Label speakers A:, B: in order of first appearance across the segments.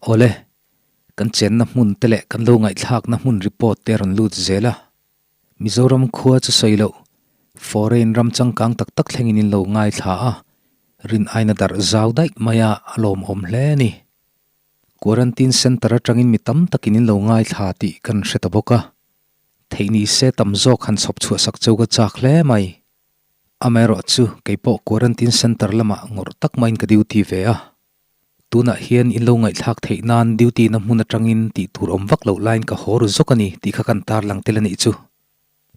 A: Awle, kan chenna hmun te leh kan lo ngaihthlakna hmun report te a rawn lut zel a. Mizoram khua chu sawi loh, foreign ram changkang tak tak thlengin in lo ngaithla a, rin aina darh zau daih mai a, a lawmawm hle a ni. Quarantine centre atangin mi tam takin in lo ngaithla tih kan hre ta bawk a. Theih ni se tam zawk han chhawp chhuah sak cheu ka chak hle mai. Amaherawh chu kei pawh quarantine centre lamah ngawrh tak maiin ka duty ve a. Tunah hian in lo ngaihthlak theih nan duty na hmun atangin tih tur awm vak loh laiin ka haw ru zawk a ni tih kha kan tarlang tel a nih chu.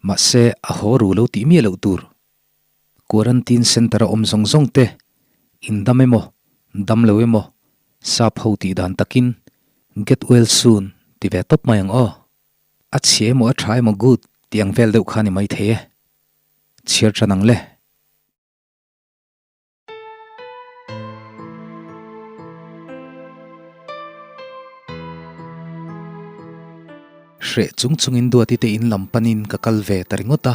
A: Mahse a haw ru lo tih miah loh tur. Quarantine centre a awm zawng zawng te, in dam emaw, dam lo emaw, sap ho tih dan takin get well soon ti ve tawp mai ang aw. A chhia emaw a tha emaw good tih ang vel deuh kha a ni maithei e. Chhiar tan ang le. Hreh chung chungin Duati te in lam panin ka kal ve ta ringawt a,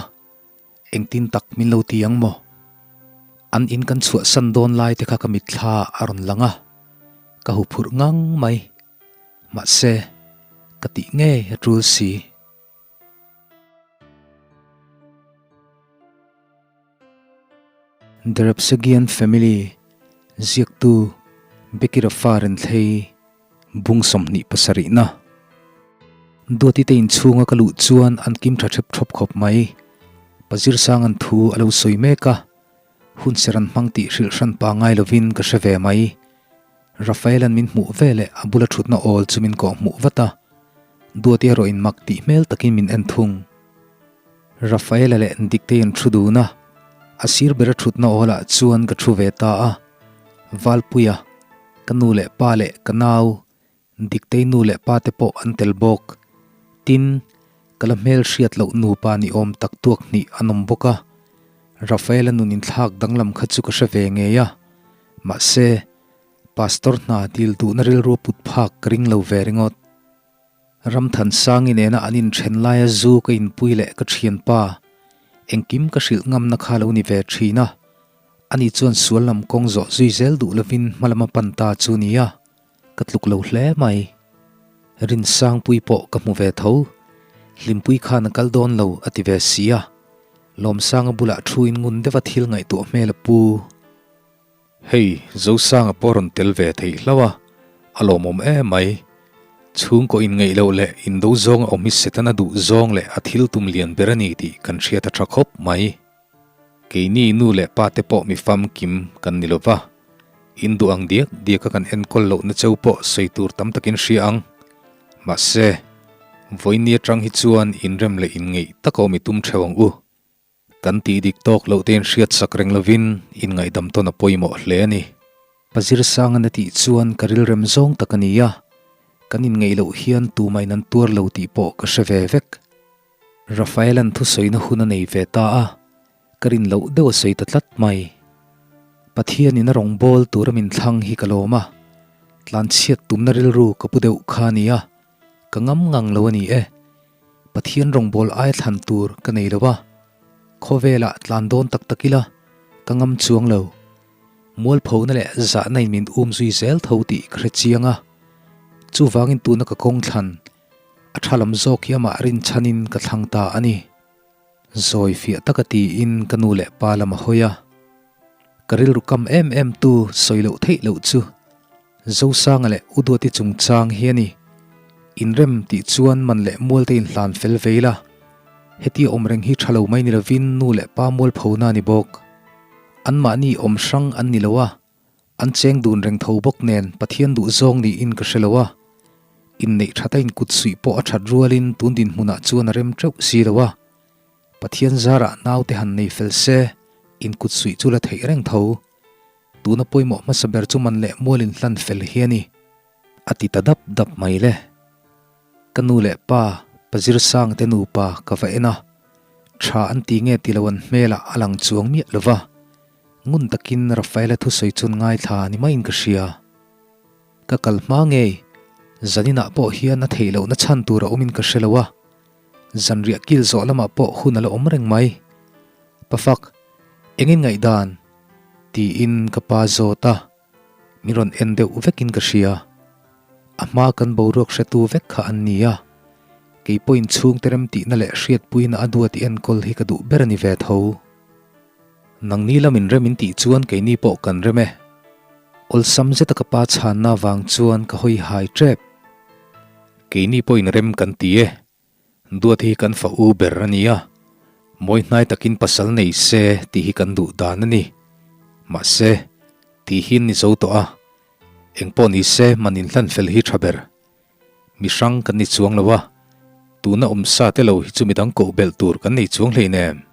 A: engtin tak min lo ti ang maw? An in kan chhuahsan dawn lai te kha ka mitthla a rawn lang a, ka huphurh ngang mai. Mahse, ka tih ngei a tul si. The Repsagian Family, Ziaktu Becky Rafa Renthlei, Bung 27 na. Duati te inchhunga ka luh chuan an kim tha thep thawp khawp mai. Pazir sang an thu a lo sawi mek a, hun ser an hmang tih hrilh hran pa ngai lovin ka hre ve mai. Rafael-a'n min hmuh veleh a bula thutna awl chu min kawh hmuh vat a, Duati erawh in mak tih hmel takin min en thung. Rafaela leh Diktei an thu dun a, a sir bera thutna awlah chuan ka thu ve ta a. Valpuia, ka nu leh pa leh ka nau, Diktei nu leh pa te pawh an tel bawk. Tin, ka la hmel hriat loh nupa ni awm tak tuak hnih an awm bawk a. Rafaela nun inthlak danglam kha chu ka hre ve ngei a, mahse, Pastor hna dil duhna rilru put phak ka ring lo ve ringawt. Ramthansangi nena an inthen laia zu ka inpui leh ka thianpa, engkim ka hrilh ngamna kha lo ni ve thin a. Ani chuan sual lam kawng zawh zui zel duh lovin hma lama pan ta chu nia, ka tluk lo hle mai. Rinsangpui pawh ka hmu ve tho, Hlimpui khan a kal dawn lo a ti ve si a. Lawmsanga bulah thu in ngun deuha thil ngaihtuah hmel a pu. Hei, Zosanga pawh rawn tel ve thei hlauh a, a lawmawm em mai. Chhungkaw inngeih loh leh indo zawng a awm hi Setana duh zawng leh a thil tum lian ber a ni tih kan hriat a tha khawp mai. Keini nu leh pa te pawh mi famkim kan ni lova, in duh ang diak diak a kan enkawl lohna cheu pawh sawi tur tam takin hria ang. Mahse, vawiin ni atang hi chuan inrem leh inngeih tak a awm i tum theuh ang u. Kan tih dik tawk loh te in hriat sak reng lovin in ngaihdam tawn a pawimawh hle a ni. Pazir Sangan a tih chuan ka rilrem zawng tak a ni a, kan inngeih loh hian tumahin an tuar lo tih pawh ka hre ve vek. Rafaela'n thusawina hun a nei ve ta a, ka rin loh deuh a sawi ta tlat mai. Pathianin a rawngbâwl tura min thlang hi ka lawm a, tlanchhiat tumna rilru ka pu deuh kha a ni a, ka ngam ngang lo a ni e. Pathian rawngbâwl aia thlan tur ka nei lo a, khawvelah tlan dawn tak tak ila ka ngam chuang lo. Mualphona leh zahna in min um zui zel tho tih ka hre chiang a, chuvangin tuna ka kawng thlan a tha lam zawk hi amah rinchhanin ka thlang ta a ni. Zawi fiah taka tiin ka nu leh pa lam a hawi a, ka rilru kam em em tu sawi loh theih loh chu Zosanga leh Uduati chungchang hi a ni. Inrem tih chuan man leh mual te inhlan fel vei la. Hetia awm reng hi tha lo mai ni lovin nu leh pa mual phona a ni bawk. Anmahni awm hrang an ni lo a, an cheng dun reng tho bawk nen Pathian duh zawng niin ka hre lo a. Inneih that a inkut suih pawh a that rualin tun dinhmunah chuan a rem teuh si lo a. Pathian zarah naute han nei fel se, inkut suih chu la theih reng tho. Tuna pawimawh hmasa ber chu man leh mual in hlan fel hi a ni. A ti ta dap dap mai le. Ka nu leh pa, pa Zirsang te nupa ka va en a, tha an ti nge ti lo an hmelah a lang chuang miah lo va, ngun takin Rafaela thusawi chun ngaithla ni maiin ka hria. Ka kal hma ngei, zaninah pawh hian a theih lohna chhan tur a awmin ka hre lo a, zanriah kil zawh lamah pawh hun a la awm reng mai. Pafak, engin ngaihdan? Tiin ka pa zawt a, min rawn en deuh vekin ka hria. A hmaa kan boruak hretu vek kha an ni a, kei pawhin chhungte remtihna leh hriatpuina a duat i enkawl hi ka duh ber a ni ve tho. Nangni lamin rem in tih chuan keini pawh kan rem e. Awlsam zeta ka pa chhanna avang chuan ka hawi hai tep. Keini pawhin rem kan ti e. Duat hi kan fa u ber a ni a, mawi hnai takin pasal nei se tih hi kan duh dan a ni. Mahse, tih hi an ni zo tawh a, engpawh ni se man inhlan fel hi tha ber. Mi hrang kan ni chuang lo a, tuna awm sa te lo hi chu midang koh belh tur kan nei chuang hleinem.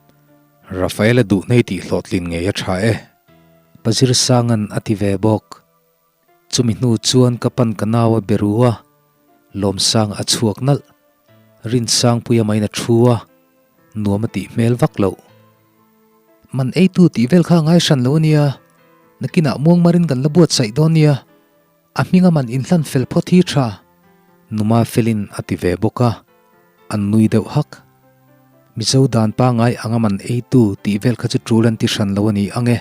A: Rafaela duh nei tih hlawhtlin ngei a tha e. Pazir Sanga'n a ti ve bawk. Chumi hnu chuan ka pan ka nau a be ru a, Lawmsang a chhuak nalh. Rinsangpuia maiin a thu a, nuam a tih hmel vak loh. Man eitu tih vel kha a ngai hran lo a nia, nakinah muangmarin kan la buatsaih dawn nia, a hminga man inhlan fel phawt hi tha. Numa felin a ti ve bawk a, an nui deuh hak. Mizo dan pangai anga man eitu tih vel kha chu tul an ti hran lo a ni ang e.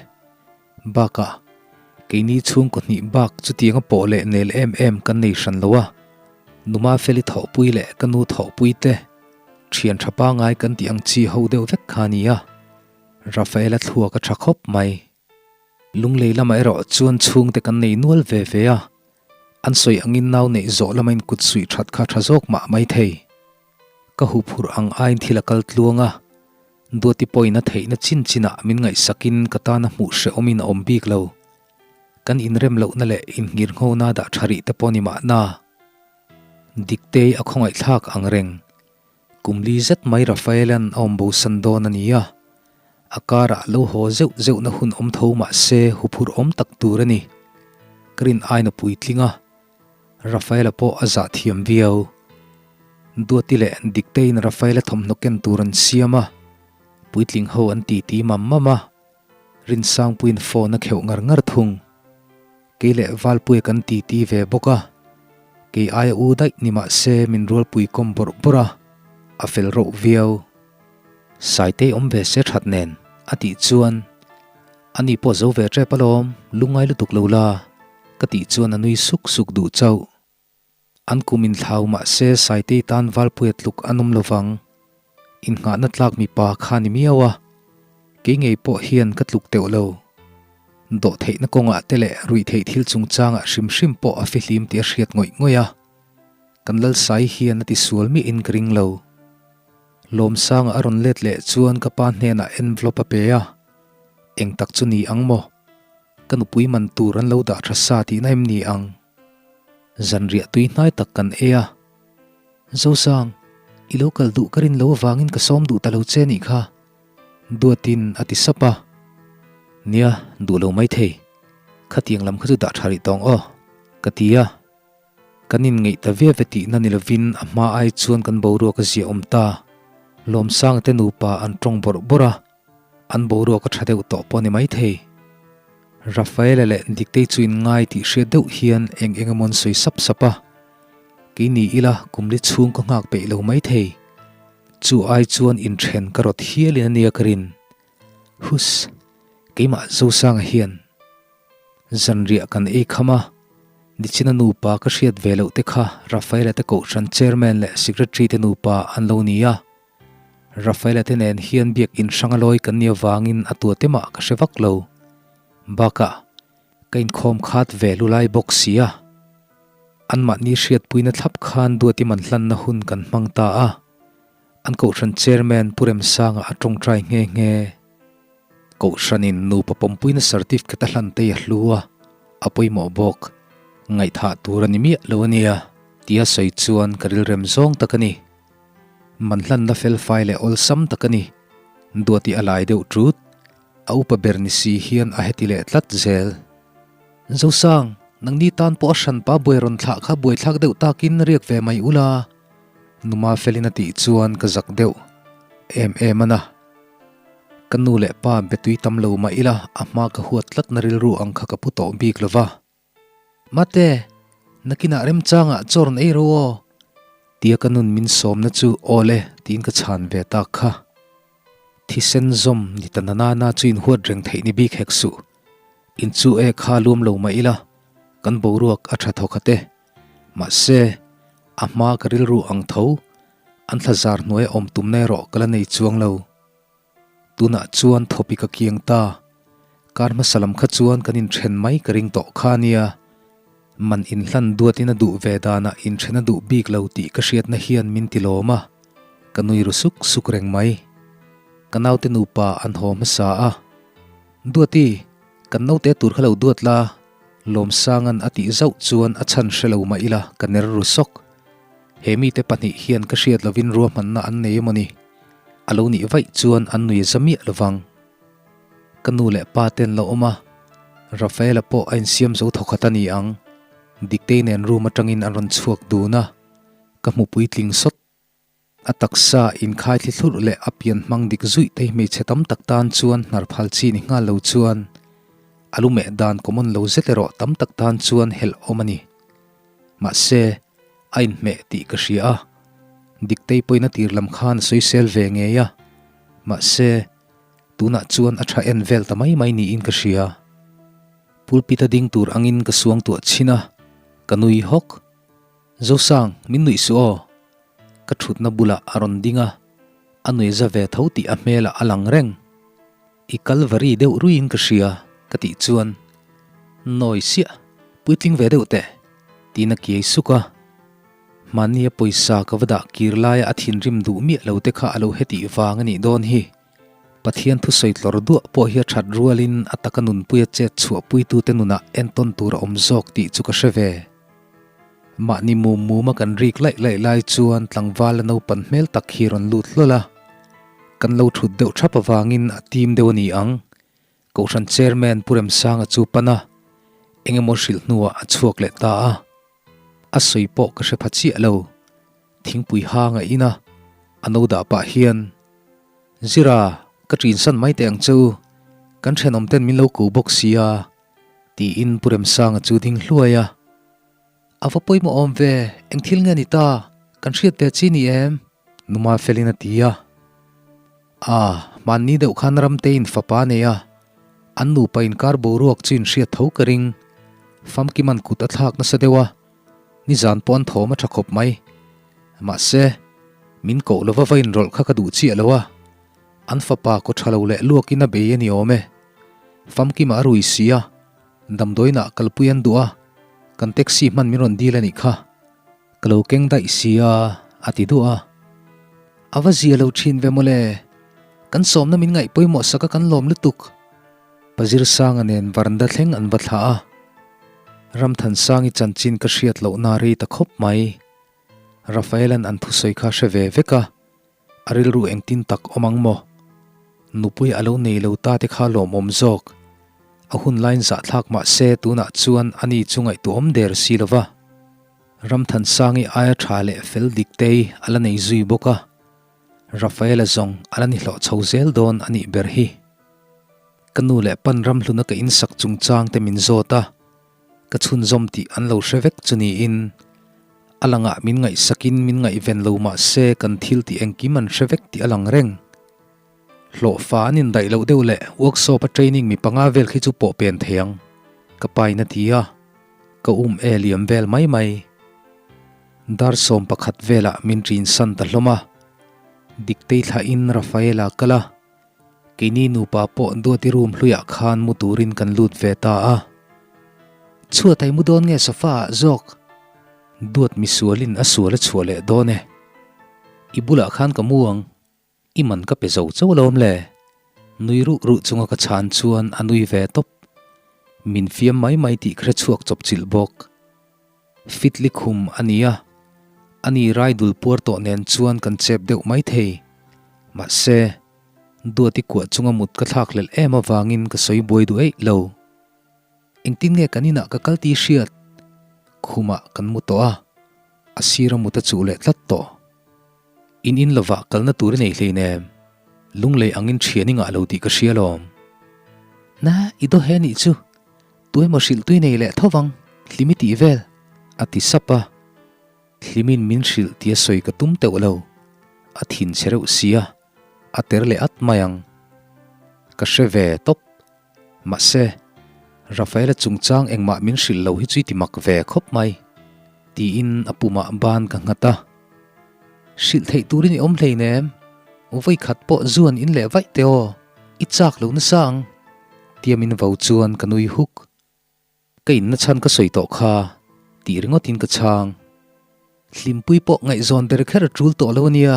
A: Bakah, keini chhungkaw hnih bak chutianga pawh leh nel em em kan nei hran lo a, Numa Feli thawhpui leh ka nu thawhpui te thian tha pangai kan tih ang chi ho deuh vek kha a ni a, Rafaela thluak a tha khawp mai. Lunglei lamah erawh chuan chhungte kan nei nual ve ve a, an sawi angin nau neih zawh lama inkut suih that kha tha zawk mah mai thei. Ka huphurh ang aiin thil a kal tluang a, Duati pawhin a theihna chin chinah min ngaihsakin ka tana hmuh hrehawmin a awm bik lo. Kan inrem lohna leh inngirnghona dah tha rih te pawh ni mahna. Diktei a khawngaihthlak ang reng. Kum li zet mai Rafaela'n a awm bosan dawn a ni a, a karah lo haw zeuh zeuhna hun awm tho mah se huphurh awm tak tur a ni. Ka rin aina puitling a, Rafaela pawh a zah thiam viau. Duati leh Dikteiin Rafaela thawmhnaw ken tur an siam a, puitling ho an titi mam mam a, Rinsangpuiin phone a kheuh ngar ngar thung. Kei leh Valpuia kan titi ve bawk a, kei aia u daih ni mah se min rualpui kawm bawrh bawrh a, a fel roh viau. Saitei awm ve se that nen a tih chuan Ani pawh zo ve tep alawm, lungngai lutuk lo la, ka tih chuan a nui suk suk duh chauh. An kum inthlau mah se Saitei tan Valpuia tluk an awm lovang. Innghahna tlak mipa kha ni miau a, kei ngei pawh hian ka tluk teuh lo. Dawhtheihna kawngah te leh ruihtheih thil chungchangah hrim hrim pawh a fihlim tih a hriat ngawih ngawih a, kan Lalsai hian a tisual miahin ka ring lo. Lawmsanga a rawn let leh chuan ka pa hnenah envelope a pe a. Eng tak chu ni ang maw? Ka nupui man tur an lo dah tha sa tihna em ni ang? Zanriah tui hnai tak kan ei a. Zosang, i lo kal duh ka rin lo avangin ka sawm duh ta lo che nih kha. Duatin a ti sap a. Nia, duh lo maithei. Khatiang lam kha chu dah tha rih tawng aw, ka ti a. Kan inngeih ta ve ve tihna ni lovin a hma ai chuan kan boruak a ziahawm ta. Lawmsanga te nupa an tawng bawrh bawrh a, an boruak a tha deuh tawh pawh a ni maithei. Rafaela leh Diktei chu inngai tih hriat deuh hian eng eng emaw an sawi sap sap a, kei ni ila kum li chhung ka nghak peih lo maithei. Chu ai chuan inthen ka rawt hialin a nia ka rin. Hus, keimah Zosanga hian zanriah kan ei kham a, nichina nupa ka hriat ve loh te kha Rafaela te kohhran chairman leh secretary te nupa an lo ni a. Rafaela te nen hian biak inhrang a lawi kan nih avangin a tua te mah ka hre vak lo. Bakah, ka inkhawm khat ve lu lai bawk si a. Anmahni hriatpuina thlap khan duati man hlanna hun kan hmang ta a. An kohhran chairman Pu Remsanga a tawngtai nghe nghe. Kohhranin nupa pawmpuina certificate a hlan te a hlu a, a pawimawh bawk. Ngaihthah tur a ni miah lo a nia, tia sawi chuan ka rilrem zawng tak a ni. Man hlanna felfai leh awlsam tak a ni. Duati a lai deuh ṭut. A upa ber ni si hian a heti leh tlat zel. Zosang, nangni tan pawh a hranpa buai rawn thlah kha buaithlak deuh takin riak ve mai ula. Numa felin a tih chuan ka zak deuh em em a na. Ka nu leh pa be tui tam lo mah ila a hma ka huat tlat na rilru ang kha ka pu tawh bik lo va. Mate, nakinah remchangah chaw rawn ei ro aw. Tia ka nun min sawmna chu aw le tiin ka chhan ve tak kha. Thisen zawm ni ta nanana chu inhuat reng theih ni bik hek suh. Inchu e kha luam lo mah ila kan boruak a tha thawkhat e. Mahse, a hmaa ka rilru ang tho, an thlazar hnuaia awm tumna erawh ka la nei chuang lo. Tunah chuan thawpi ka kiang ta. Kar hmasa lam kha chuan kan inthen mai ka ring tawh kha ania. Man inhlan duatin a duh ve danah inthen a duh bik lo tih ka hriatna hian min ti lawm a, ka nui ru suk suk reng mai. Ka naute nupa an haw hmasa a. Duati, kan naute tur kha lo duat la, Lawmsanga'n a tih zauh chuan a chhan hre lo mah ila ka ner ru sawk. He mite pahnih hian ka hriat lovin ruahmanna an nei emaw ni? A lo nih vaih chuan an nui za miah lovang. Ka nu leh pa ten lo awm a, Rafaela pawh a insiam zo thawkhat a ni ang. Diktei nen room atangin an rawn chhuak dun a, ka hmu puitling sawt. A taksa inkhai thli thlurh leh a pian hmang dik zuih te hi hmeichhe tam tak tan chuan hnar phal chi ni nghal lo chuan a lu meh dan common lo zet erawh tam tak tan chuan helh awm a ni. Mahse, a inhmeh tih ka hria a, Diktei pawhin a tir lam khan a sawisel ve ngei a, mahse, tunah chuan a tha en vel ta mai mai niin ka hria. Pulpit a ding tur angin ka suangtuah chhin a, ka nui hawk. Zosang, min nuih suh aw. Ka thutna bulah a rawn ding a, a nui za ve tho tih a hmelah a lang reng. I kal va ri deuh ruiin ka hria, ka tih chuan, Nawi siah, puitling ve deuh teh, tiin a kiai suk a. Mahnia pawisa ka va dah kir laia a thinrim duh miah lo te kha a lo hetih vang a nih dawn hi. Pathian thusawi tlawr duah pawh hi a that rualin a taka nunpuia chet chhuahpuitute nunah entawn tur a awm zawk tih chu ka hre ve. Mahni mum muma kan rik laih laih lai chuan tlangval a naupan hmel tak hi rawn lut hlawl a, kan lo thut deuh thap avangin a tim deuh a ni ang. Kohhran Chairman Pu Remsanga chu pan a, eng emaw hrilh hnuah a chhuak leh ta a. A sawi pawh ka hre pha chiah lo. Thingpui hang a in a, a no dah pah hian, Zira, ka ṭinsan mai teh ang che u, kan ṭhenawm ten min lo ko bawk sia, Tiin Pu Remsanga chu ding hluai a. A va pawimawh awm ve, eng thil nge ni ta? Kan hriat ve chi ni em? Numa felin a ti a. A, hmanni deuh khan Ramteiin fapa a nei a, an nupa inkar boruak chu inhriat tho ka ring. Famkima'n kut a thlak nasa deuh a, nizan pawh an thawm a tha khawp mai. Mahse, min koh lova va inrawlh kha ka duh chiah lo a. An fapa kaw tha lo leh luakin a bei a ni awm e. Famkima a rui si a, damdawiinah kalpui an duh a, kan taxi hman min rawn dil a nih kha. Ka lo keng daih si a, a ti duah a. A va zia lo thin ve mawle, kan sawmna min ngaih pawimawh sak a kan lawm lutuk. Pazirsanga nen varanda thleng an va thlah a, Ramthansangi chanchin ka hriat lohna rei ta khawp mai. Rafaela'n an thusawi kha hre ve vek a. A rilru engtin tak awm ang maw? Nupui a lo nei lo ta te kha lawmawm zawk. A hun lain zahthlak mah se tunah chuan ani chu ngaihtuahawm der si lo va. Ramthansangi aia tha leh fel diktei a la nei zui bawk a. Rafaela zawng a la ni hlawh chho zel dawn a nih ber hi. Ka nu leh pan ramhluna ka insak chungchang te min zawt a. Ka chhunzawm tih an lo hre vek chu niin a langah min ngaihsakin min ngaihven lo mah se kan thil tih engkim an hre vek tih a lang reng. Hlawhfa an indaih loh deuh leh workshop a training mi panga vel khi chu pawh pen thei ang ka pain a ti a, ka um e liam vel mai mai. Dar 11 velah min ṭinsan ta hlawm a, Diktei thlahin Rafaela kal a. Keini nupa pawh Duati room hluiah khan mu turin kan lut ve ta a. Chhuat a i mu dawn nge sofa ah zawk? Duat misualin a sual a chhuah leh dawn e. I bulah khan ka mu ang, i man ka pe zo chauh alawm le. Nui ruh ruh chunga ka chhan chuan a nui ve tawp. Min fiam mai mai tih ka hre chhuak chawp chilh bawk. Fitli khum a ni a, ani rai dul puar tawh nen chuan kan chep deuh mai thei. Mahse, Duati kuah chunga mut ka thlak hlelh em avangin ka sawi buai duh eih lo. Engtin nge kan inah ka kal tih hriat? Khumah kan mu tawh a, a sira mut a chuh leh tlat tawh. In in lovah kalna tur i nei hleinem, lunglei angin thian i ngah lo tih ka hria lawm. Na, i daw he nih chu. Tuemaw hrilh tui nei leh tho vang, hlim i tih vel, a ti sap a. Hlimin min hrilh tia sawi ka tum teuh lo, a thin che reuh sia, a ter leh at mai ang. Ka hre ve tawp. Mahse, Rafaela chungchang engmah min hrilh lo hi chu i ti mak ve khawp mai. Tiin a pumah ban ka nghat a. Hrilh theih turin i awm hleinem, vawi khat pawh zuan in leh vaih teh aw, i chak lo nasa ang, tia min vo chuan ka nui huk. Ka inna chhan ka sawi tawh kha, tih ringawtin ka chhang. Hlimpui pawh ngaihzawn ber kher a tul tawh lo a nia,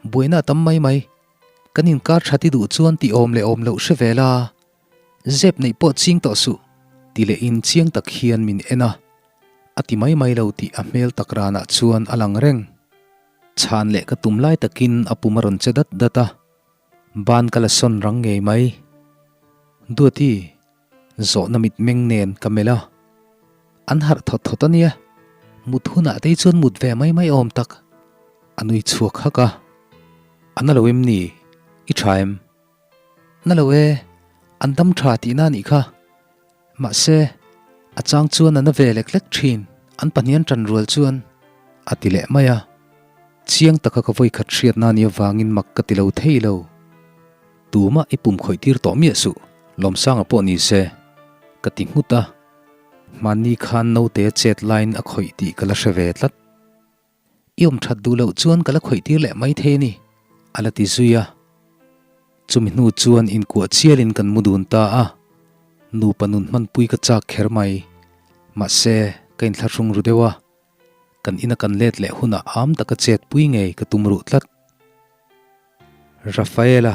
A: buaina a tam mai mai. Kan inkar that i duh chuan tih awm leh awm loh hre ve la, zep neih pawh ching tawh suh, ti leh in chiang tak hian min en a. A ti mai mai lo tih a hmel tak ranah chuan a lang reng. Chhan leh ka tum lai takin a pum a rawn che dat dat a, ban ka la sawn rang ngei mai. Duati, zawhna mitmeng nen ka melh a, an harh thawt thawt a nia, mut hunah te hi chuan mut ve mai mai awm tak, a nui chhuak hak a. A na lo em ni? I tha em? Na lo e, an dam tha tihna a nih kha. Mahse, a chang chuan a na ve lek lek thin, an pahnian tan rual chuan a ti leh mai a. Chiang taka ka vawikhat hriatna ni avangin mak ka ti lo thei lo. Tumah i pum khawih tir tawh miah suh, Lawmsanga pawh ni se, ka ti nghut a. Hmanni khan naute chet laiin a khawih tih ka la hre ve tlat. I awm that duh loh chuan ka la khawih tir leh mai thei a ni, a la ti zui a. Chumi hnu chuan inkuah chialin kan mu dun ta a, nupa nun hmanpui ka chak kher mai. Mahse, ka inthlahrung ru deuh a, kan ina kan let leh hunah am taka chetpui ngei ka tum ruh tlat. Rafaela,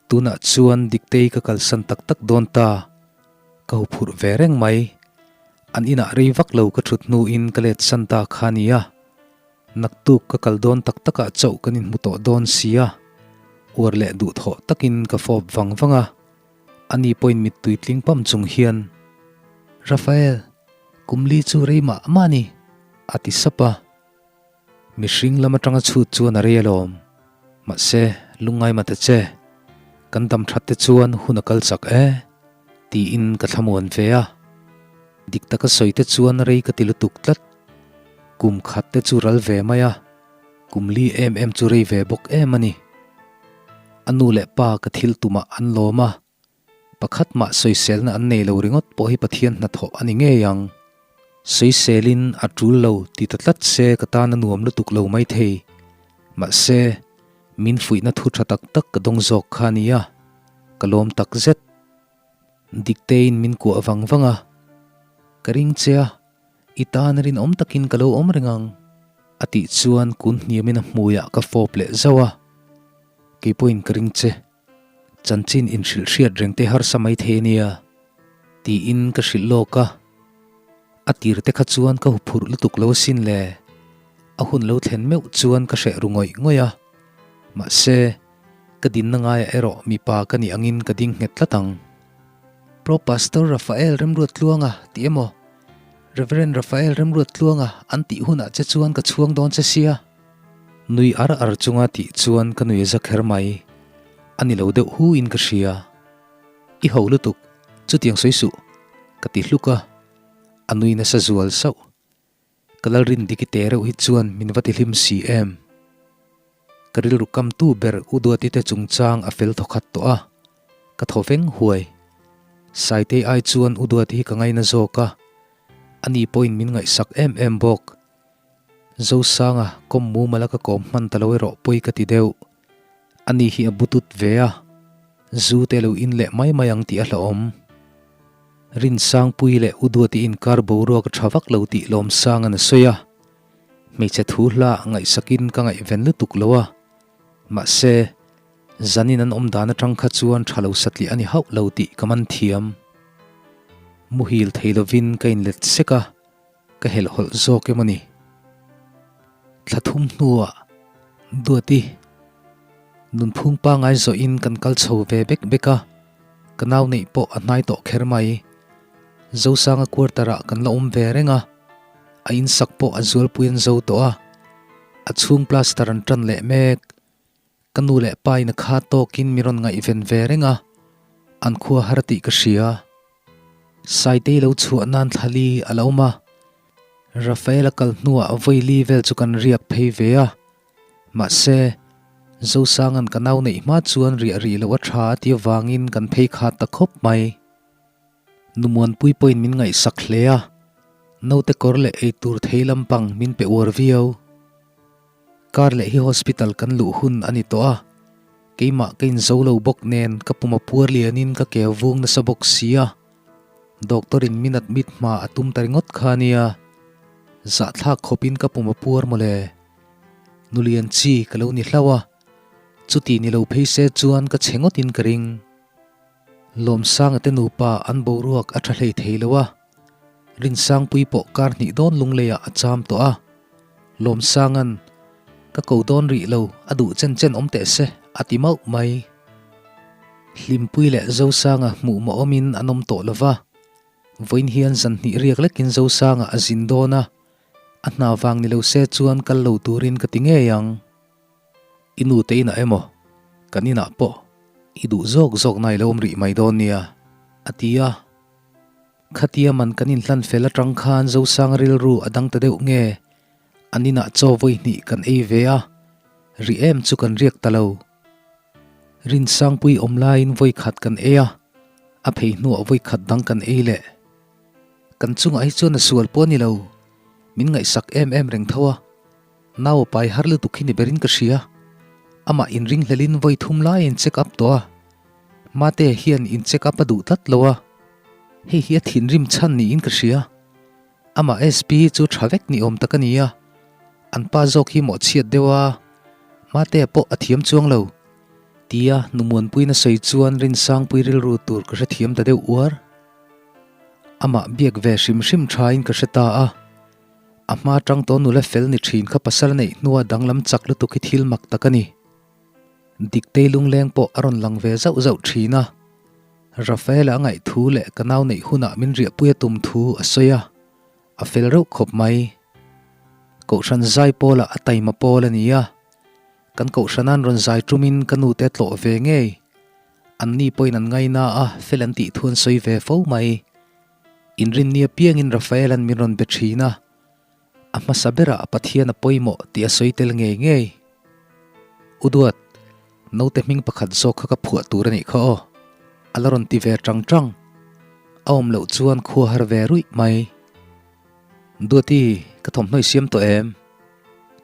A: tunah chuan Diktei ka kalsan tak tak dawn ta, ka huphurh ve reng mai. An inah rei vak lo ka thut hnuin ka let san ta kha nia. Naktuk ka kal dawn tak takah chauh kan inhmu tawh dawn sia. Uar leh duhthawh takin ka fawp vang vang a, ani pawhin mittui tling pam chung hian, Rafael, kum li chu rei mah mah a ni, a ti sap a. Mihring lam atanga chhut chuan a rei alawm. Mahse, lungngai ma ta che. Kan dam that te chuan hun a kal chak e, tiin ka thlamuan ve a. Dik taka sawi te chuan rei ka ti lutuk tlat. Kum khat te chu ral ve mai a, kum li em em chu rei ve bawk em a ni. A nu leh pa ka thil tumah an lawm a, Pakhat mah sawiselna an nei lo ringawt pawh hi Pathian hnathawh a ni ngei ang. Sawiselin a tul lo ti ta tlat se ka tan a nuam lutuk lo maithei. Mahse, min fuihna thu tha tak tak ka dawng zawk kha a nia, ka lawm tak zet. Diktein min kuah vang vang a, Ka ring che a, i tan rinawm takin ka lo awm reng ang, a tih chuan kun hniamin a hmuiah ka fawp leh zauh a, Keipawhin ka ring che. Chanchin inhrilh hriat reng te harsa mai thei a nia, tiin ka hrilh lawk a. A tir te kha chuan ka huphurh lutuk lo asin le. A hun lo thlen meuh chuan ka hreh ru ngawih ngawih a. Mahse, ka dinna ngaiah erawh mipa ka nih angin ka ding nghet tlat ang. Pro Pastor Raphael Remruattluanga ti emaw, Reverend Raphael Remruattluanga an tih hunah che chuan ka chhuang dawn che sia. Nui ar ar chunga tih chuan ka nui a za kher mai. A ni lo deuh hu in ka hria. I ho lutuk, chutiang sawi suh, ka ti hluk a. A nui nasa zual sauh. Ka lalrin dik i te reuh hi chuan min va ti hlim si em. Ka rilru kamtu ber U Duati te chungchang a fel thawkhat tawh a, ka thaw veng huai. Saitei ai chuan U Duati hi ka ngaina zawk a, ani pawhin min ngaihsak em em bawk. Zosanga kawm mumal a ka kawm hman ta lo erawh pawi ka ti deuh. Ani hi a butut ve a, zu te lo in leh mai mai ang tih a hlauhawm. Rinsangpui leh U Duati inkar boruak a tha vak lo tih Lawmsanga'n a sawi a. Hmeichhe thu hla ngaihsakin ka ngaihven lutuk lo a. Mahse, zanin an awm dan atang kha chuan tha lo satliah a ni hauh lo tih ka man thiam. Muhil thei lovin ka inlet sek a. Ka helhhawlh zawk emaw ni? Thla thum hnuah Duati nunphung pangai zawhin kan kal chho ve bek bek a, ka nau neih pawh a hnai tawh kher mai. Zosanga quarter ah kan la awm ve reng a, a insak pawh a zualpui an zo tawh a, a chhung plaster an tan leh mek. Ka nu leh pa in a kha tawkin mi rawn ngaihven ve reng a, an khua har tih ka hria. Saitei lo chhuah nan thlali a lo awm a, Rafael a kal hnuah vawi vel chu kan riak phei ve a, mahse, Zosanga'n ka nau neih hma chuan riah rih loh a tha a ti avangin kan phei khat ta khawp mai. Numuanpui pawhin min ngaihsak hle a, Naute kawr leh eitur thei lampang min pe uar viau. Kar leh hi hospital kan luh hun a ni tawh a, keimah ka inzo lo bawk nen ka pum a puar lianin ka ke vung nasa bawk si a, doctor in min admit hma a tum ta ringawt kha a nia, zahthlak khawpin ka pum a puar mawle. Nulian chi ka lo ni hlauh a, chuti ni lo phei se chuan ka chhe ngawtin ka ring. Lawmsanga te nupa an boruak a tha hlei thei lo a, Rinsangpui pawh kar hnih dawn lungleiah a cham tawh a. Lawmsanga'n, Ka ko dawn rih lo, a duh chen chen awm teh se, a ti mauh mai. Hlimpui leh Zosanga hmuh mawhawmin an awm tawh lo va, vawiin hian zan hnih riak lekin Zosanga a zin dawn a, a hna vang ni lo se chuan kal lo turin ka ti ngei ang. I nu te inah emaw, kan inah pawh i duh zawk zawk na i lo awm rih mai dawn nia, a ti a. Khatia man kan inhlan fel atang khan Zosang rilru a dang ta deuh nge? An inah chaw vawi hnih kan ei ve a, ri em chu kan riak ta lo. Rinsangpui awm laiin vawi khat kan ei a, a phei hnuah vawi khat dang kan ei leh. Kan chungah hi chuan a sual pawh a ni lo, min ngaihsak em em reng tho a, nau a pai har lutuk hi ni berin ka hria. Amah inringhlelin vawi thum laiin check up tawh a. Mate hian in check up a duh tlat lo a, hei hi a thinrim chhan niin ka hria. Amah SP hi chu tha vek ni awm tak a ni a, an pa zawk hi mawhchhiat deuh a, Matea pawh a thiam chuang lo. Tia Numuanpuiin a sawi chuan Rinsangpui rilru tur ka hrethiam ta deuh uar. Amah biak ve hrim hrim thain ka hre ta a, a hma tang tawh nula fel ni thin kha pasal neih hnua danglam chak lutuk hi thil mak tak a ni. Diktei lungleng pawh a rawn lang ve zauh zauh thin a, Rafaela a ngaih thu leh ka nau neih hunah min riahpui a tum thu a sawi a, a fel reuh khawp mai. Kohhran zai pawlah a taima pawl a ni a, kan kohhrana'n rawn zai tumin ka nute tlawh ve ngei. Anni pawhin an ngaina a, fel an tih thu an sawi ve fo mai. Inrinni apiangin Rafaela'n min rawn be thin a, A hmasa berah Pathian a pawimawh tih a sawi tel ngei ngei. U Duat, naute hming pakhat zawk kha ka phuah tur a nih kha aw. A la rawn ti ve tang tang. A awm loh chuan khua har ve ruih mai. Duati, ka thawmhnaw i siam tawh em?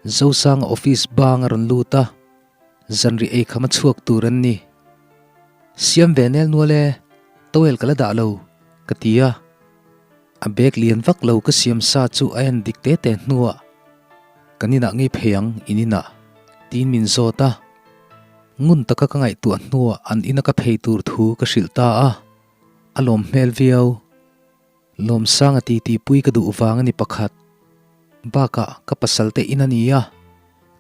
A: Zosanga office bang a rawn lut a, zanriah ei kham a chhuak tur an ni. Siam ve nel nual e, towel ka la dah lo, ka ti a. A bag lian vak lo ka siam sa chu a en dik te te hnuah kan inah ngei phei ang in inah tiin min zawt a. Ngun taka ka ngaihtuah hnuah an ina ka phei tur thu ka hrilh ta a, a lawm hmel viau. Lawmsanga titi pui ka duh vang a ni pakhat. Bakah ka pasal te in a ni a,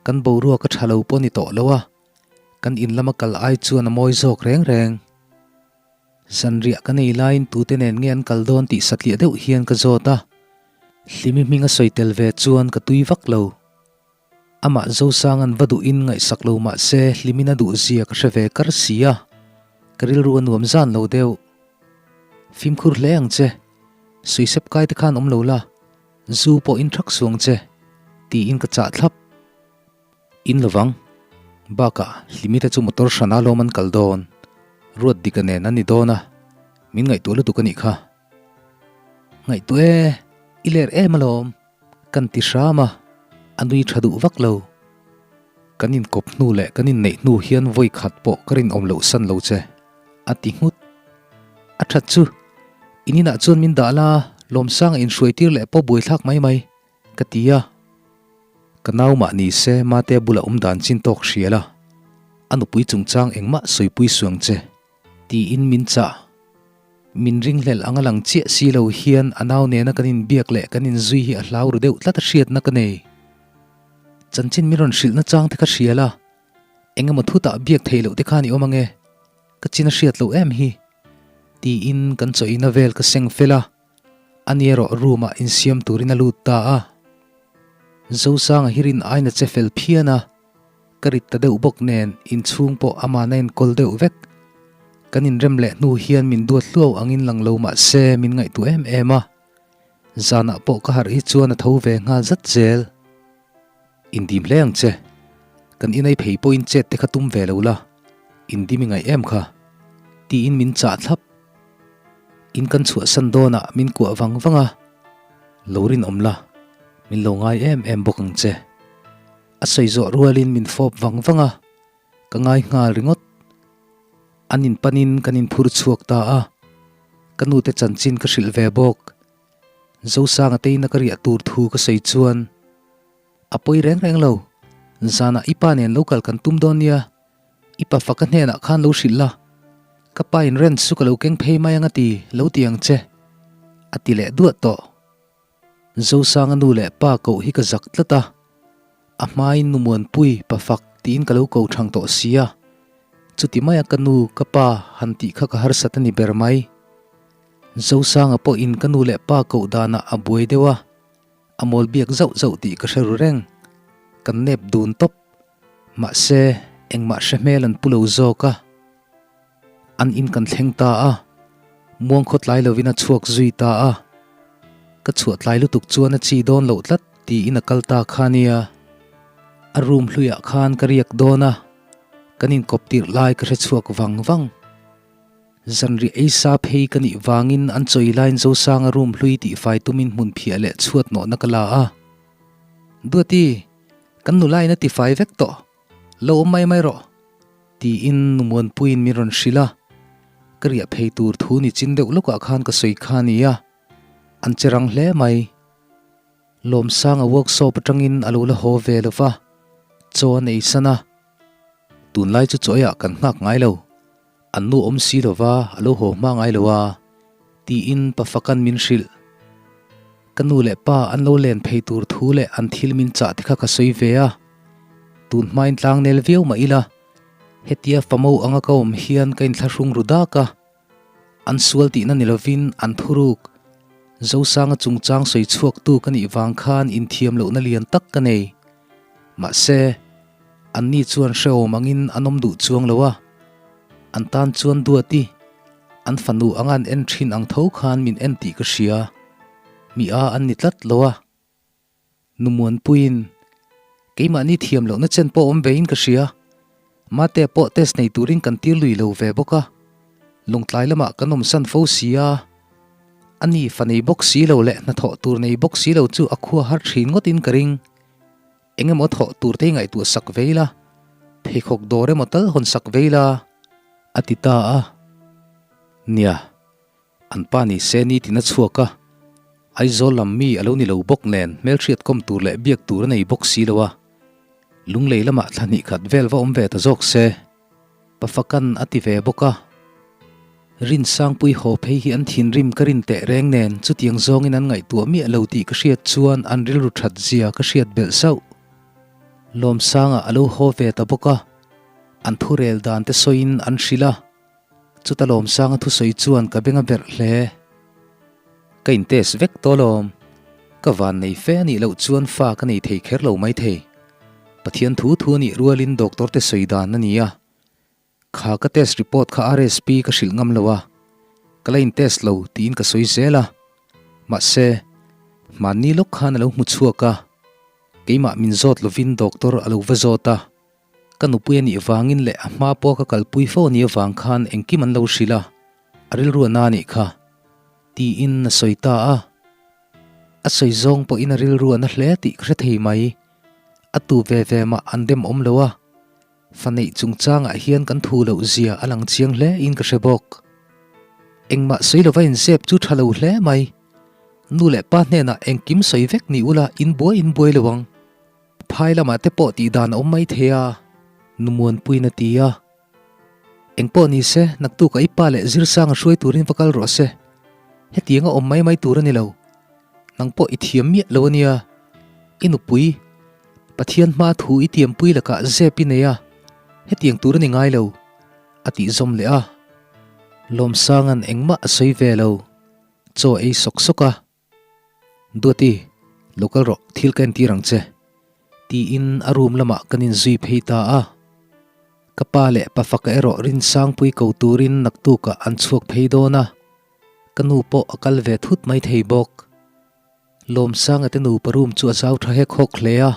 A: kan boruak a tha lo pawh a ni tawh lo a, kan in lama kal ai chuan a mawi zawk reng reng. Zanriah ka nei laiin tute nen nge an kal dawn tih satliah deuh hian ka zawt a, Hlimi hming a sawi tel ve chuan ka tui vak lo. Amah Zosanga'n va duhin ngaihsak lo mah se Hlimin a duh zia ka hre ve kar si a, ka rilru a nuam zan lo deuh. Fimkhur hle ang che, suisep kai te khan awm lo la, zu pawh in thak suang che, tiin ka chah thlap. In lovang. Bakah Hlimite chu motor hrana lawm an kal dawn. Ruat dika nen an ni dawn a, min ngaihtuah lutuk a nih kha. Ngaihtuah e, i ler em alawm, kan ti hram a, a nui tha duh vak lo. Kan inkawp hnu leh kan inneih hnu hian vawi khat pawh ka rinawm loh san lo che, a ti nghut. A that chu, in inah chuan min dah la, Lawmsanga inhruaitir leh pawh buaithlak mai mai. Ka ti a, ka nau mah ni se Mate bula awm dan chin tawk hria la, a nupui chungchang engmah sawipui suang che, tiin min chah. Min ringhlel ang a lang chiah si lo hian a nau nena kan inbiak leh kan inzui hi a hlau ru deuh tlat a hriatna ka nei. Chanchin min rawn hrilhna chang te kha hria la, eng emaw thutah biak theih loh te khan i awm ange, ka chin a hriat loh em hi, tiin kan chawihna vel ka seng fel a. Ani erawh room ah insiam turin a lut ta a. Zosanga hi rin aina che fel phian a, ka rit ta deuh bawk nen inchhung pawh amahna enkawl deuh vek. Kan inrem leh hnu hian min duat hluau angin lang lo mah se min ngaihtuah em em a. Zanah pawh ka harh hi chuan a tho ve nghal zat zel. Indim hle ang che. Kan inei phei pawhin chet te kha tum ve lo la, indim i ngaih em kha? Tiin min chah thlap. In kan chhuahsan dawnah min kuah vang vang a. Lo rinawm la, min lo ngai em em bawk ang che. A sawi zawh rualin min fawp vang vang a, ka ngai nghal ringawt. An in panin kan inphur chhuak ta a, ka nute chanchin ka hrilh ve bawk. Zosanga teina ka riah tur thu ka sawi chuan, A pawi reng reng lo, zanah i pa nen lo kal kan tum dawn nia, i pa faka hnenah khan lo hrilh la, ka pa in rent chu ka lo keng phei mai ang a ti, lo ti ang che, a ti leh duah tawh. Zosanga nu leh pa koh hi ka zak tlat a, a hmain nu Muanpui, pa fak tiin ka lo ko thang tawh si a, chuti maia ka nu, ka pa han tih kha ka harsat a ni ber mai. Zosanga pawhin ka nu leh pa koh danah a buai deuh a, A mawl biak zauh zauh tih ka hre ru reng. Kan nep dun tawp. Mahse, engmah hre hmel an pu lo zawk a. An in kan thleng ta a. Muang khaw tlai lovin a chhuak zui ta a. Ka chhuah tlai lutuk chuan a chi dawn loh tlat tiin a kal ta kha nia. A room hluiah khan ka riak dawn a. Kan inkawp tirh lai ka hre chhuak vang vang. Zanriah ei sa phei ka nih vangin an chawi laiin Zosanga room hlui tihfai tumin hmun phiah leh chhuat nawhna ka la a. Duati, kan nula in a tifai vek tawh, lo awm mai mai rawh, tiin nu Muanpuiin min rawn hrilh a. Ka riah phei tur thu ni chin deuh lawkah khan ka sawi kha a ni a, an che rang hle mai. Lawmsanga workshop atangin a lo la haw ve lo va, chaw a nei san a. Tunlai chu chaw eiah kan nghak ngai lo. An nu awm si lo va, a lo haw hma ngai lo a, tiin pa Fakan min hrilh. Ka nu leh pa an lo len phei tur thu leh an thil min chah te kha ka sawi ve a. Tun hmain tlang nel viau mah ila, hetia famo anga ka awm hian ka inthlahrung ru dak a. An sual tihna ni lovin an thuruk. Zosanga chungchang sawi chhuaktu ka nih vang khan inthiam lohna lian tak ka nei. Mahse, anni chuan hrehawm angin an awm duh chuang lo a. An tan chuan Duati, an fanu anga an en thin ang tho khan min en tih ka hria. Mi a an ni tlat lo a. Nu Muanpuiin, Keimahni thiam lohna chen pawh awm vein ka hria. Mate pawh test nei turin kan tir lui lo ve bawk a. Lungtlai lamah kan awmsan fo si a. Ani fa nei bawk si lo leh hnathawh tur nei bawk si lo chu a khua har thin ngawtin ka ring. Eng emaw thawh tur te hi ngaihtuah sak ve ila, pheikhawk dawr emaw tal hawn sak ve ila, a ti ta a. Nia. An pa ni se ni tin a chhuak a, Aizawl lam mi a lo ni lo bawk nen hmelhriat kawm tur leh biak tur a nei bawk si lo a, Lunglei lamah thla hnih khat vel va awm ve ta zawk se, Pafakan a ti ve bawk a. Rinsangpui haw phei hi an thinrim ka rin teh reng nen chutiang zawngin an ngaihtuah miah lo tih ka hriat chuan an rilru that zia ka hriat belh sauh. Lawmsanga a lo haw ve ta bawk a, an thurel dan te sawiin an hrilh a. Chuta Lawmsanga thusawi chuan ka beng a berh hle. Ka in test vek tawh alawm. Ka van nei fe anih loh chuan fa ka nei thei kher lo mai thei. Pathian thu thu anih rualin doctor te sawi dan a ni a. Kha ka test report kha RSP ka hrilh ngam lo a. Ka la in test lo tiin ka sawi zel a. Mahse, hmanni lawk khan a lo hmu chhuak a. Keimah min zawt lovin doctor a lo va zawt a. Ka nupui a nih vangin leh a hma pawh ka kalpui fo a nih avang khan engkim an lo hrilh a, a rilru a na nih kha. Tiin a sawi ta a. A sawi zawng pawhin a rilru a na hle tih ka hre thei mai. A tu ve ve mah an dem awm lo a, fa neih chungchangah hian kan thu loh zia a lang chiang hle in ka hre bawk. Engmah sawi lova inzep chu tha lo hle mai. Nu leh pa hnenah engkim sawi vek ni ula in buai in buai lo ang. Phai lamah te pawh tih dan a awm mai thei a, nu Muanpuiin a ti a. Engpawh ni se, naktuk a i pa leh Zirsanga hruai turin va kal rawh se. Hetiang a awm mai mai tur a ni lo. Nang pawh i thiam miah lo a nia. I nupui, Pathian hma thu i tiampui lakah zep i nei a, hetiang tur a ni ngai lo, a tih zawm leh a. Lawmsanga'n engmah a sawi ve lo. Chaw ei sawk sawk a. Duati, lo kal rawh, thil ka entir ang che, tiin a room lamah kan inzui phei ta a. Ka pa leh pa faka erawh Rinsangpui ko turin naktukah an chhuak phei dawn a, ka nu pawh a kal ve thut mai thei bawk. Lawmsanga te nupa room chu a zau tha hek hawk hle a,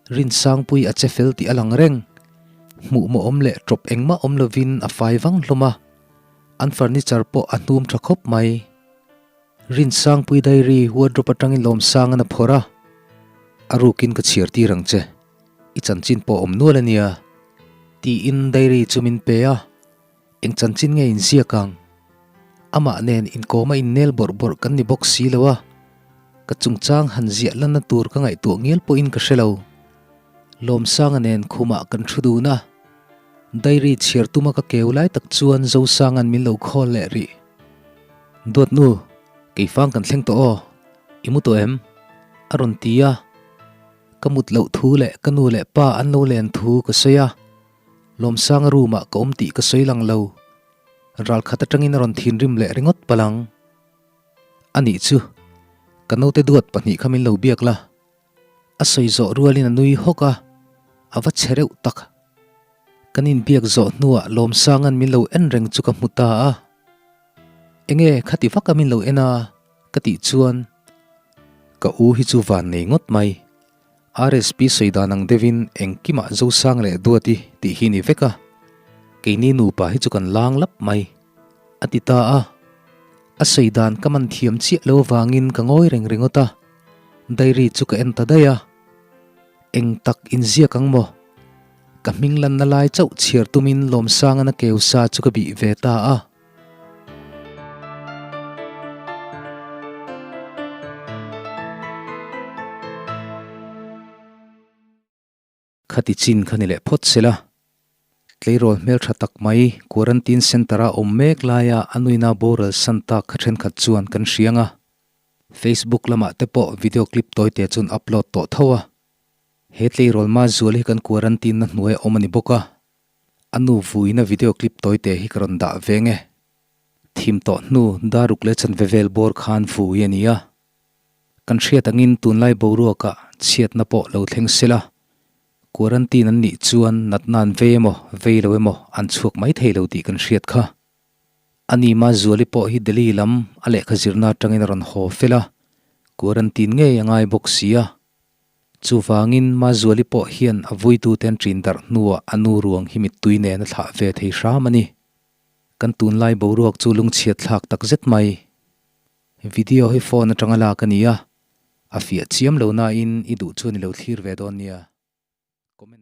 A: Rinsangpui a che fel tih a lang reng. Hmuh mawhawm leh tawp engmah awm lovin a fai vang hlawm a, an furniture pawh a hnum tha khawp mai. Rinsangpui diary wardrobe atangin Lawmsangan a phawrh a, A rukin ka chhiar tir ang che, i chanchin pawh awm nual a nia, tiin diary chu min pe a, eng chanchin nge inziak ang? Amah nen inkawma innel bawrh bawrh kan ni bawk si lo a, ka chungchang han ziah lanna tur ka ngaihtuah ngial pawhin ka hre lo. Lawmsanga nen khumah kan thu dun a, diary chhiar tuma ka keu lai tak chuan Zosanga'n min lo call leh rih. Duat nu, keifang kan thleng tawh aw, i mu tawh em? A rawn ti a, ka mut loh thu leh ka nu leh pa an lo len thu ka sawi a, Lawmsanga room ah ka awm tih ka sawi lang lo, ralkhat atangin a rawn thinrim leh ringawt palang. A nih chu, ka naute duat pahnih kha min lo biak la. A sawi zawh rualin a nui hawk a, a va che reuh tak. Kan inbiak zawh hnuah Lawmsanga'n min lo en reng chu ka hmu ta a. Enge khati vaka min lo en a? ka tih chuan ka u hi chu van nei ngawt mai. RSP sawi dan ang deuhin engkimah Zosang leh Duati tih hi ni vek a, keini nupa hi chu kan lang lap mai, a ti ta a. A sawi dan ka man thiam chiah lo avangin ka ngawi reng ringawt a. Diary chu ka en ta daih a, eng tak inziak ang maw? Ka hming lanna lai chauh chhiar tumin Lawmsangan a keu sa chu ka bih ve ta a. Khati chin kha ni leh phawt se la. Tleirawl hmeltha tak mai quarantine centre-a awm mek laia a nuina boral san tak kha thenkhat chuan kan hriang a. Facebook lamah te pawh video clip tawite chuan upload tawh tho a. He tleirawl ma zual hi kan quarantine na hnuaia awm a ni bawk a. A nu vuina video clip tawite hi ka rawn dah veng e. Thim tawh hnu daruk leh chanve vel bawr khan vui a ni a. Kan hriat angin tunlai boruakah chhiatna pawh lo thleng sela, quarantine an nih chuan natna an vei emaw vei lo emaw an chhuak mai thei lo tih kan hriat kha. A ni Mazuali pawh hi Delhi lam a lehkha zirna atangin a rawn haw fel a, quarantine ngei a ngai bawk si a. Chuvangin Mazuali pawh hian a vuitute an ṭin darh hnuah a nu ruang hi mittui nen a thlah ve thei hram a ni. Kan tunlai boruak chu lungchhiat thlak takzet mai. Video hi phone atanga lak a ni a, a fiah chiam lo nain i duh chuan i lo thlir ve dawn nia. Comment.